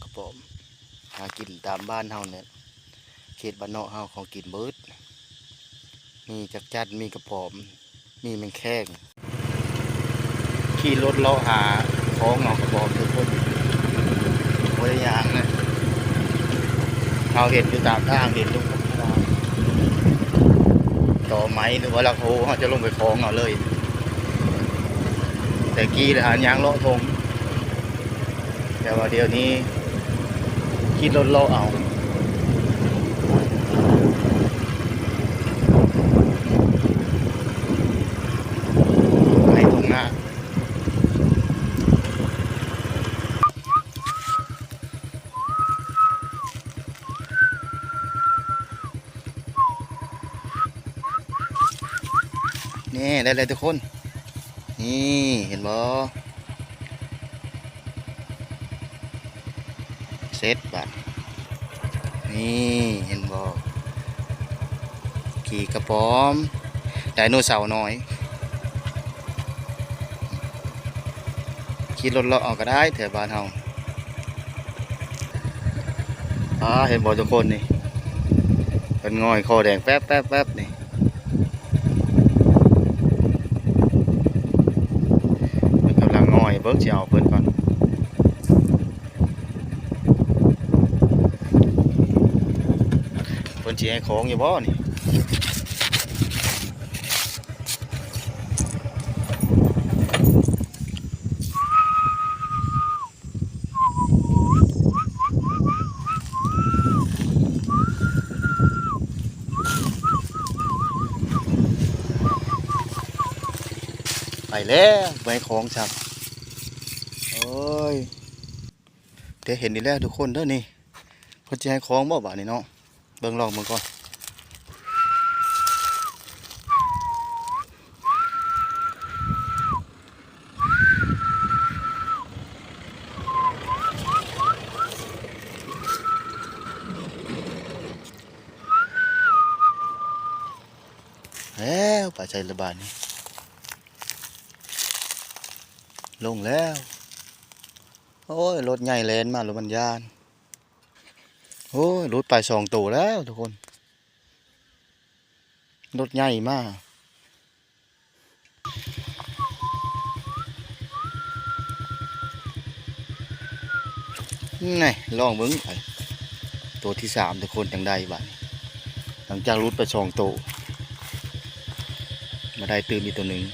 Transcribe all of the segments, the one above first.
ກະປອມ ຫາກິນຕາມບ້ານເຮົານີ້ ເຂດບ້ານນອກເຮົາ ຂອງກິນເບິດ ມີຈັກຈັ່ນ ມີກະປອມ ມີແມງແຄງ. ຂີ່ລົດເລາະຫາຂອງເອົາກະປອມທຸກຄົນ ບໍ່ໄດ້ຍ່າງນະ ເຮົາເຫັນຢູ່ຕາມທາງ ເຫັນຢູ່ຕໍໄມ້ ຫຼືວ່າລັກໂຮ ເຮົາຈະລົງໄປຂອງເອົາເລີຍ ແຕ່ກີ້ລະຫາຍ່າງເລາະທົ່ງ ແຕ່ວ່າດຽວນີ້ຂີ່ລົດເລາະເອົາ ໄຮ່ທົ່ງນາ. ນີ້ ໄດ້ແລ້ວທຸກຄົນ ນີ້ ເຫັນບໍ່? ເສັດບາດນີ້ ເຫັນບໍ່? ຂີ່ກະປອມ ໄດໂນເສົານ້ອຍ ຂີ່ລົດເລາະເອົາກະໄດ້ແຖວບ້ານເຮົາ. ອາ ເຫັນບໍ່ທຸກຄົນນີ້ ເພິ່ນຫງອຍຄໍແດງແປັບໆໆນີ້ ເພິ່ນກຳລັງຫງອຍ ເບິ່ງຊິເອົາເພິ່ນກ່ອນ ເພິ່ນຊິໃຫ້ຂອງຢູ່ບໍ່ນີ້? ໄປແລ້ວ ໄປຂອງຊ້ຳ ໂອ້ຍ ໄດ້ເຫັນອີກແລ້ວທຸກຄົນເດີນີ້ ເພິ່ນຊິໃຫ້ຂອງບໍ່ບາດນີ້ເນາະ? ເບິ່ງ ລອງເບິ່ງກ່ອນ ແລ້ວ ໄປໃສລະບາດນີ້ ລົງແລ້ວ. ໂອ້ຍ ລົດໃຫຍ່ແລ່ນມາລະມັນຢ້ານ ໂອ້ຍ ຫຼຸດໄປສອງໂຕແລ້ວທຸກຄົນ ລົດໃຫຍ່ມາ ນີ້ ລອງເບິ່ງໄປ ໂຕທີສາມທຸກຄົນ ຈັ່ງໄດ້ບາດນີ້ ຫຼັງຈາກຫຼຸດໄປສອງໂຕ ມາໄດ້ຕື່ມອີກໂຕໜຶ່ງ.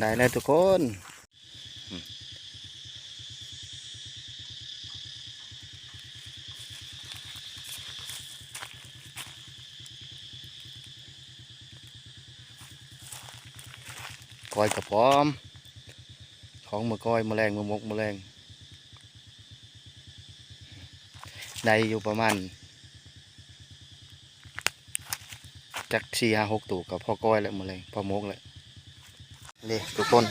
ໄດ້ແລ້ວທຸກຄົນ ກ້ອຍກະປອມ ຂອງມື້ກ້ອຍ ມື້ແລງ ມື້ໝົກ ມື້ແລງ ໄດ້ຢູ່ປະມານ ຈັກສີ່ຫ້າຫົກໂຕ ກໍພໍກ້ອຍແລ້ວ ມື້ແລງພໍໝົກແລ້ວ. ນີ້ທຸກຄົນ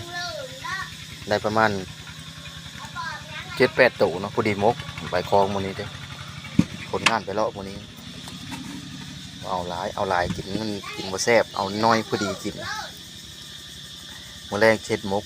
ໄດ້ປະມານເຈັດແປດໂຕເນາະ ພໍດີໝົກ ໄປຄອງມື້ນີ້ເດີ້ ຜົນງານໄປເລາະມື້ນີ້ ເອົາຫຼາຍ ເອົາຫຼາຍກິນ ມັນກິນບໍ່ແຊບ ເອົາໜ້ອຍພໍດີກິນ ມື້ແລງເຮັດໝົກ